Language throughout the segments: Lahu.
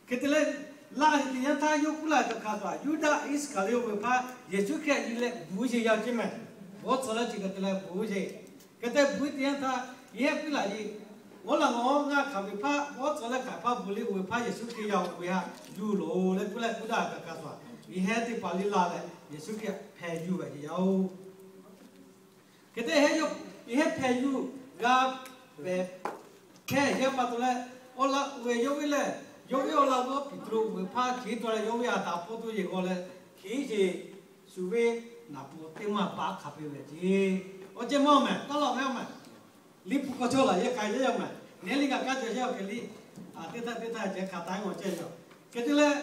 Hk'e te leh, laˇ ve teˇ yanˇ htaˇ yawˇ kuˉ laˇ kaꞈ hk'a taw, Yuˇdaꞈ Iˉsaˍkaˍriˍoˆ ve hpaˇ Yeˍsuˆ Hkriꞈ yuˬ leh bvuhꞈ sheˍ yaˇ ceˇ mehˍ. Bawˇ tcuh leh chi hk'e te leh bvuhꞈ sheˍ. Hk'e te bvuhꞈ teˇ yanˇ htaˇ, yehˇ kuˉ laˇ ve, Ngaˬ laꞈ ngaˬ ngaˇ hkanˍ ve hpaˇ, bawˇ tcuh leh hkanˍ hpaˇ bvuhꞈ leh oˇ ve hpaˇ Yeˍsuˆ Hkriꞈ yaˇ oˬ ve htaꞈ yuˬ loˬ leh kuˉ leh kuˉ daꞈ kaꞈ hk'a taw, yehˇ teˇ hpaˍ liˇ la leh Yeˍsuˆ Hkriꞈ hpeh yuˬ ve yaˇ oˬ. Hk'e te yehˇ hpeh yuˬ g'a ve hpehˇ yaˇ pa taw leh, awˬ laꞈ g'awˇ ve yawˇ ve lehˬ, yawˇ ve awˬ laꞈ g'awˇ Peˍtruˆ ve hpaˇ hk'e taw leh yawˇ ve a taˍ hpawˇ to yeˬ g'aw leh, hk'e ce shu ve naˍ paw teˇ maˇ paˉ hk'a peu ve ceˇ. Awˬ ceuˬ maˇ mehˍ, taˇ law mehˍ mehˍ. Liꞈ hpu k'awꞈ cawˬ laˬ yehˇ k'ai yehˇ yaˇ mehˍ. Neˇ liˇ kaꞈ kaˇ cawˬ yehˇ awˬ hk'e liˇ, teˇ htaˇ teˇ htaˇ ceh hk'a taˍ mawˬ ceh yaˇ. Hk'e te leh,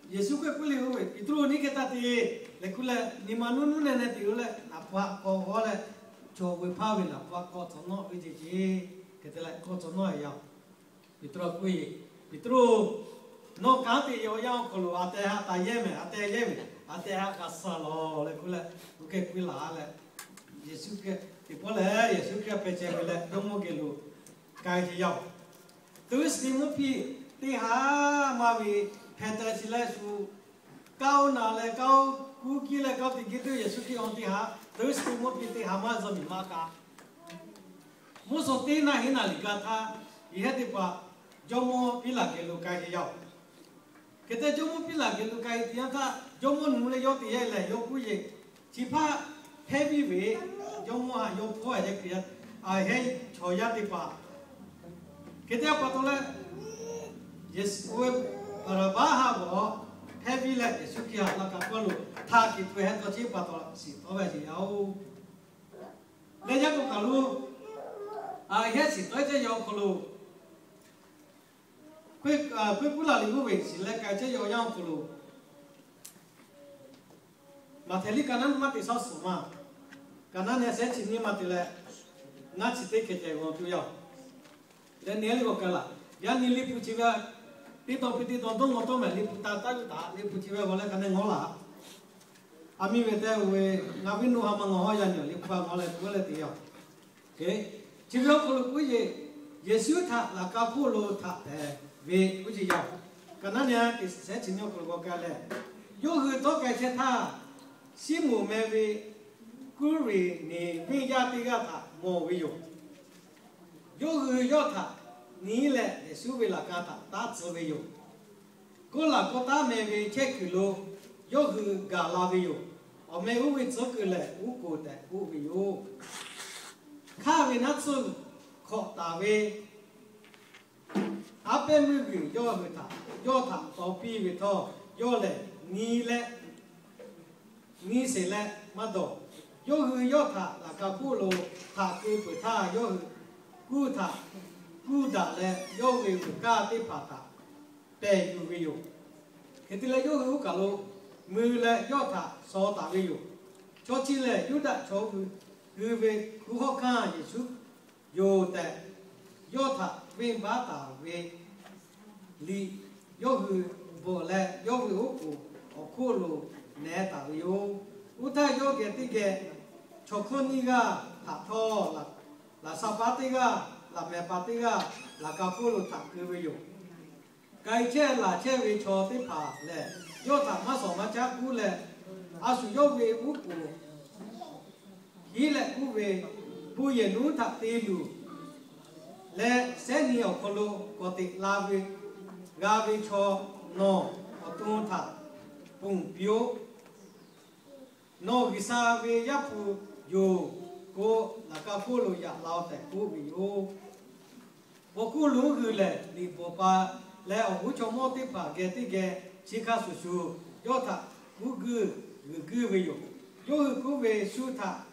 Yeˍsuˆ Hkriꞈ k'oˆ le, Oˇ ve Peˍtruˆ, neˇ hk'e taˇ te leh kuˉ leh, nyi ma nuˇ nuˇ neh neh te lo leh naˍ paw k'awꞈ g'awˇ leh, chaw ve hpaˇ ve naˍ paw k'awꞈ tcuh nawˇ ve ceˇ ceˇ. Hk'e te leh k'awꞈ tcuh nawˇ ve yaˇ. Peˍtruˆ k'oˆ ve, Peˍtruˆ, nawˬ kanˉ te yaw yaˇ awˬ hk'aw lo a tehˬ haꞈ taˍ yehˇ mehˍ, a tehˬ yehˇ mehˍ, a tehˬ haꞈ g'a suh lawˬ leh kuˉ leh, oˇ hk'e kuˉ laˬ leh, Yeˍsuˆ Hkriꞈ teˇ pawˆ lehˬ Yeˍsuˆ Hkriꞈ hpeh ceh ve leh jawˇmawˇ geh lo k'ai sheˍ yaˇ oˬ. Tuiˉ shiˍ tiˇ mvuhˇ piˇ teˇ haˉ maˇ ve hpeh teh shiˍ leh shu, kaˇ oˇ naˍ leh kaˇ oˇ kuˉ kiˇ leh kaˇ oˇ teˇ geh tuˬ Yeˍsuˆ Hkriꞈ awˬ teˇ haˉ, tuiˉ shiˍ tiˇ mvuhˇ piˇ teˇ haˉ maˇ zuhˆ miˬ maˇ k'aˆ mvuhˇ suhˍ teˇ naˇ heˉ naˍ liꞈ gaˇ htaˇ, yehˇ teˇ hpaˍ jawˇmawˇ piˇ laˬ geh lo k'ai sheˍ yaˇ oˬ. Hk'e te jawˇmawˇ piˇ laˬ geh lo k'ai teˇ yanˇ htaˇ, jawˇmawˇ nuˇ leh yawˇ te yehˇ lehˬ yawˇ k'oˆ yeˬ, chi hpaˇ hpehˇ viˇ ve, jawˇmawˇ haꞈ yawˇ hpawˇ a yehˇ hk'e, a hehˉ chaw yaˇ teˇ hpaˍ. Hk'e te pa taw leh, Yeˍsuˆ ve Baˍraˍbaˆ haꞈ g'awˬ hpehˇ viˇ leh Yeˍsuˆ Hkriꞈ haꞈ laꞈ ka hpawˇ lo htaꞈ kiˬ pui hehˉ taw chi pa taw shiˍ tawˉ ve sheˍ yaˇ oˬ. Leh yaˇ k'o kaˬ lo, a hehˉ shiˍ tawˉ ceh yaˇ awˬ hk'aw lo, Hk'e kuˉ laˬ liꞈ g'oˇ ve shiˍ leh k'ai chehˇ yaw yanˇ awˬ hk'aw lo, Maꞈhtehˍ liꞈ ka naˉ maˇ teꞈ shaˉ suhˍ ma, ka naˉ neh shehˉ chi nyiˇ ma te leh, ngaˇ chi teˇ hkeh ceh g'aw tuˬ yaˇ oˬ. Leh nehˬ liˇ g'aw k'ai laˬ, yaˇ nyi liˇ hpu chi ve, teˇ taw piˇ teˇ taw dawˇ ngaw tawˇ mehˍ liˇ hpu taˇ taˇ yuˬ taˍ liˇ hpu chi ve g'aw leh ka neh ngawˉ laˬ. A miˇ ve teˇ oˇ ve, ngaˬ viˉ nuˇ ha ma ngawˬ hawˉ yaˇ nyi liˇ hpu a g'aw leh k'oˆ leh te yaˇ oˬ. Chi ve awˬ hk'aw lo k'oˆ yeˬ, Yeˍsuˆ htaꞈ laꞈ ka hpawˇ lo htaꞈ pehˍ ve k'oˆ ce yaˇ oˬ. Ka naˉ nyi teꞈ shehˉ chi nyiˇ awˬ hk'aw lo g'aw k'ai leh, yawˇ hui tawˆ k'ai chehˇ htaˇ, Siˉmonˍ meh ve Kuˉreˍneˍ venˇ yaˇ teˇ g'aˇ htaꞈ mawˬ ve yoˬ. Yawˇ hui yawˇ htaꞈ nyi leh Yeˍsuˆ ve laꞈ ka htaꞈ taˉ tcuh ve yoˬ. Kawˇ laˬ kawˇ taˉ meh ve chehˇ kuiˬ lo yawˇ hui gaˬ la ve yoˬ. Awˬ meh uˉ ve tcuhˉ kuiˬ lehˬ, Uˉ k'oˍ tehꞈ k'oˆ ve yoˬ. Hk'aˇ ve naˉ tsuhˇ hk'awꞈ taˍ ve aˉ pehˉ meuˇ g'uiˬ yawˇ hui htaꞈ yawˇ htaꞈ taw piˇ ve htawˇ, yawˇ lehˬ nyi leh nyi sheˍ leh maˇ dawˬ. Yawˇ hui yawˇ htaꞈ laꞈ ka hpawˇ lo htaꞈ keu peuˬ htaˇ, yawˇ hui kuˇ htaꞈ kuˇ daꞈ leh yawˇ ve g'uiˬ kaˇ teˇ hpaˍ htaꞈ pehˬ yuˬ ve yoˬ. Hk'e te leh yawˇ hui uˉ kaˬ lo mui leh yawˇ htaꞈ shaw taˍ ve yoˬ. Chaw chi lehˬ Yuˇdaꞈ chaw hui ve hkunˉ hawˉ hkanˇ Yeˍsuˆ yoˬ tehꞈ, yawˇ htaꞈ venˇ baˆ taˍ ve liꞈ yawˇ hui bvuhꞈ leh, yawˇ ve oˉ k'oˍ awˬ hk'oˆ lo neh taˍ ve yoˬ. Oˇ htaˇ yawˇ geh teˇ geh chaw hkawˇ nyiˇ g'aˇ htaꞈ htawˇ, laꞈ sha paˉ teˇ g'aˇ, laꞈ mehˍ paˍ teˇ g'aˇ, laꞈ ka hpawˇ lo htaꞈ keu ve yoˬ. K'ai chehˇ laˬ chehˇ ve chaw teˇ hpaˍ lehˬ, yawˇ htaꞈ maˇ shawˍ maˇ caˉ k'oˆ leh, a shu yawˇ ve uˉ k'oˍ hiˉ leh k'oˆ ve, Bon yehˬ nuˉ htaꞈ te luˬ leh, sehˉ nyi awˬ hk'aw lo k'awꞈ teꞈ la ve g'a ve chaw, nawˬ awˬ to htaꞈ ponˬ piˇ-oˆ. Nawˬ G'uiˬsha ve Yaˇ hpu yoˬ k'o, laꞈ ka hpawˇ lo yaꞈ la-oˬ tehꞈ k'oˆ ve yoˬ. Paw hkuˇ lonˉ hui lehˬ, liꞈ bvuhꞈ pa leh awˬ hoˉ chaw mawˇ teˇ hpaˍ geh teˇ geh chi hk'a shuˍ shuˍ yawˇ htaꞈ kuˉ guiˇ g'uiˬ guiˇ ve yoˬ. Yawˇ hui k'oˆ ve, Shu htaꞈ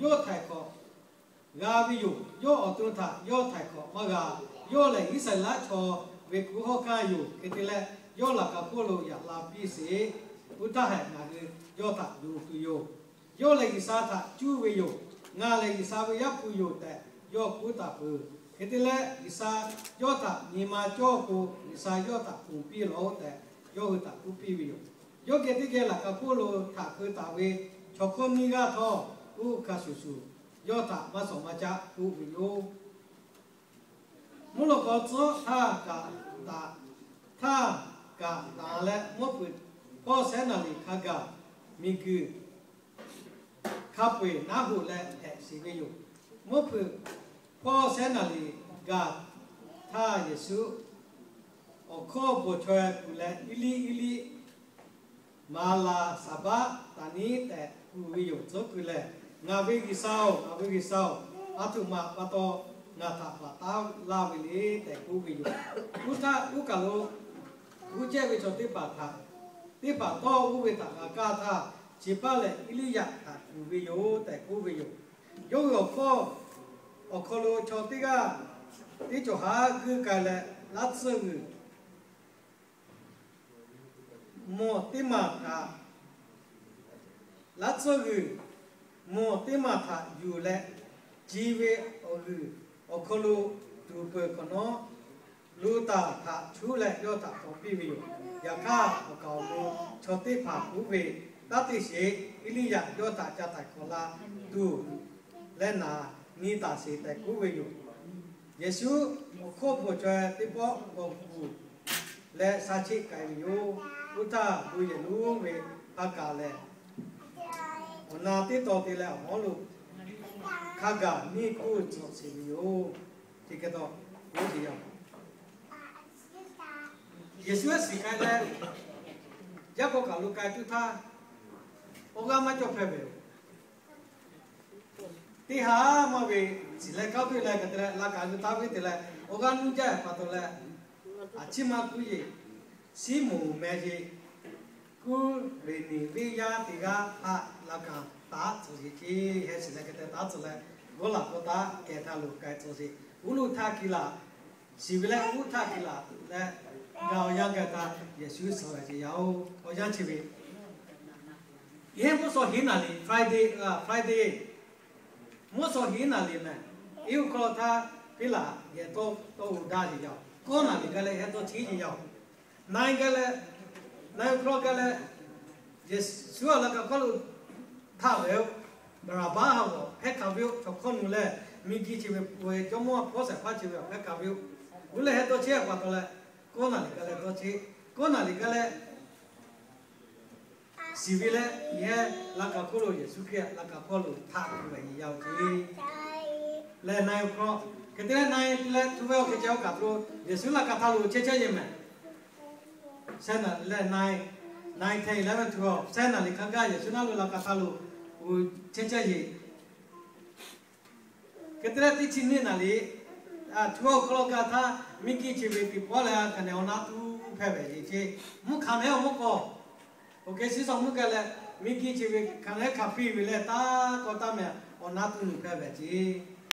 yawˇ htaiˍ hk'awꞈ g'a ve yoˬ. Yawˇ awˬ to htaꞈ yawˇ htaiˍ hk'awꞈ maˇ g'a. Yawˇ lehˬ Iˉsaˍreˍlaˆ chaw ve hkunˉ hawˉ hkanˇ yoˬ. Hk'e te leh, yawˇ laꞈ ka hpawˇ lo yaꞈ la piˇ sheˍ. Oˇ htaˇ hehꞈ ngaˬ hui yawˇ htaꞈ yonˍ tuˬ yoˬ. Yawˇ lehˬ G'uiˬsha htaꞈ cuˇ ve yoˬ. Ngaˬ lehˬ G'uiˬsha ve Yaˇ hpu yoˬ tehꞈ yawˇ k'oˆ taˍ peuˬ. Hk'e te leh, G'uiˬsha yawˇ htaꞈ nyi ma cawˇ k'o, G'uiˬsha yawˇ htaꞈ ponˬ piˇ lawˬ-oˆ tehꞈ yawˇ hui htaꞈ k'oˆ piˇ ve yoˬ. Yawˇ geh teˇ geh laꞈ ka hpawˇ lo htaꞈ keu taˍ ve chaw hkawˇ nyiˇ g'aˇ htawˇ, oˇ hk'a shuˍ shuˍ yawˇ htaꞈ maˇ shawˍ maˇ caˆ k'oˆ ve yoˬ. Mvuhˇ lawꞈ k'aw tcuhˉ htaˇ kaꞈ taꞈ htaˇ kaꞈ tanˍ leh, mvuhˇ hpeuꞈ hpawˇ sehˉ naˍ riˍ hk'a gaˬ miˬguiˬ hk'a peu-eˬ naˉ hoꞈ leh hpehꞈ sheˍ ve yoˬ. Mvuhˇ hpeuꞈ hpawˇ sehˉ naˍ riˍ gaˬ htaˇ, Yeˍsuˆ awˬ hkawˇ bvuhˬ chaweh kuˬ leh, Iˉliˇ, Iˉliˇ, maˍ laˬ saˍ baˆ taˍ niˉ tehꞈ kuˬ ve yoˬ. Tcuhˉ kuiˬ lehˬ, Ngaˬ ve G'uiˬsha-oˬ, ngaˬ ve G'uiˬsha-oˬ, a htoꞈ ma pa taw ngaˬ htaꞈ baˬ taˉ laˇ ve le tehꞈ k'oˆ ve yoˬ. Oˇ htaˇ, oˇ kaˬ lo g'uˇ jehˇ ve chaw teˇ hpaˍ htaꞈ, teˇ hpaˍ tawˇ oˇ ve htaꞈ g'a kaˇ htaˇ, chi hpaˇ lehˬ Iˉliˇyaꞈ htaꞈ kuˬ ve yoˬ tehꞈ k'oˆ ve yoˬ. Yawˇ hui awˬ hkawˇ, awˬ hk'aw lo chaw teˇ g'aˇ teˇ cawˬ haˉ g'uiˇ k'ai leh, laˇ tsuhˇ g'uiˬ mvuh teˇ maˬ htaꞈ, laˇ tsuhˇ g'uiˬ mvuh teˇ maˬ htaꞈ yuˬ leh, ci ve awˬ g'uiˬ awˬ hk'aw lo tuˍ peuˬ hk'awꞈ nawˉ, lu taˬ htaꞈ chuˉ leh yawˇ htaꞈ taw piˇ ve yoˬ. Yaꞈ hk'aˇ, awˬ kaˍ awˬ nu chaw teˇ hpaˍ k'oˆ ve, Taˇ te sheˍ. Iˉliˇyaꞈ yawˇ htaꞈ ca htaiˍ hk'awꞈ la tuˬ leh naˍ nyi taˍ sheˍ tehꞈ k'oˆ ve yoˬ. Yeˍsuˆ awˬ hkawˇ bvuhˬ chaweh teˇ pawˆ g'awˬ kuˬ leh sha cheˆ k'ai ve yoˬ. Oˇ htaˇ, bon yehˬ lonˉ ve hk'a gaˬ lehˬ, awˬ na teˇ taw te leh awˬ hawˉ lo hk'a gaˬ neˇ kuˇ tcuhꞈ sheˍ ve yoˬ. Teˇ geh taw, oˇ teˇ yanˇ, Yeˍsuˆ shiˍ k'ai leh, yaˇ hk'aw kaˬ lo k'ai tuˬ htaˇ, awˬ g'aˇ maˇ cawˇ hpehꞈ ve yoˬ. Teˇ ha maˇ ve ciˍ leh kaˇ piˇ leh, hk'e te leh laꞈ kaꞈ g'uiˇ taˍ ve te leh, awˬ g'aˇ nuˇ jaˇ pa taw leh, a ciˉ maˇ kuˇ yeˬ, Siˉmonˍ meh yeˬ, Kuˇreˍneˍ venˇ yaˇ teˇ g'aˇ htaꞈ laꞈ kaꞈ taˉ tcuhꞈ sheˍ ceˇ. Heh shiˍ leh hk'e te taˉ tcuhꞈ leh, gawˇ laꞈ k'aw taˉ kehˬ htaˇ lo k'ai tcuhꞈ sheˍ. Uˉ lo htaˇ ki laˬ, shiˍ ve leh uˉ htaˇ ki laˬ leh, g'a awˬ yanˇ gaˬ htaˇ Yeˍsuˆ suh ve ceˇ yaˇ-oˬ. Awˬ yanˇ chi ve, yehˇ mvuhˇ shaw hiˉ naˍ riˍ, Friday, Friday, mvuhˇ shaw hiˉ naˍ riˍ mehˬ. Iˉ oˇ hkawˇ htaˇ piˇ laˬ yehˬ tawˇ tawˇ g'uˇ daˇ ceˇ yaˇ-oˬ. Kawˇ naˍ riˍ gaˇ leh yehˬ tawˇ cheˇ ceˇ yaˇ-oˬ. Na-e gaˇ leh, na-e hkawˇ gaˇ leh, Yeˍsuˆ a laꞈ kaꞈ hkawˇ lo htaˇ ve-oˬ, Baˍraˍbaˆ ha g'awˬ hpehˇ hk'a ve-oˬ, chaw hkawˇ nu leh, miˬguiˬ chi ve peuˬ ve jawˇmawˇ hpawˇ shehˍ hpaˇ chi ve hpehˇ hk'a ve-oˬ. Uˉ leh heh tawˇ cheˇ pa taw leh, kawˇ naˍ riˍ gaˇ leh tawˇ cheˇ, kawˇ naˍ riˍ gaˇ leh shiˍ ve leh, yehˇ laꞈ kaꞈ hkawˇ lo Yeˍsuˆ Hkriꞈ laꞈ kaꞈ hkawˇ lo htaꞈ kuˬ ve yaˇ-oˬ ceˇ. Leh na-e hkawˇ, hk'e te leh na-e leh tu ve awˬ hk'e ceh awˬ kaˬ hk'aw lo Yeˍsuˆ laꞈ kaꞈ htaˇ lo chehˇ chehˇ yeˬ mehˬ. Sehˉ naˍ leh na-e, na-e ten eleven twelve, sehˉ naˍ riˍ hk'a gaˇ Yeˍsuˆ naˉ lo laꞈ kaꞈ htaˇ lo uˬ chehˇ chehˇ yeˬ. Hk'e te leh teˇ chi neˇ naˍ riˍ, a, tu awˬ hk'aw lo gaˇ htaˇ, miˬguiˬ chi ve tiꞈ pawˆ leh a hkanˍ nehˬ awˬ na tuˬ hpehˇ ve ceˇ. Mvuhˇ hkanˍ nehˬ awˬ mvuhˇ k'aw, oˇ hk'e shiˉ shaw mvuhˇ gaˇ leh, miˬguiˬ chi ve hkanˍ nehˬ hkanˍ piˇ ve leh taˇ kawˇ taˇ mehˍ awˬ na tuˬ hpehˇ ve ceˇ.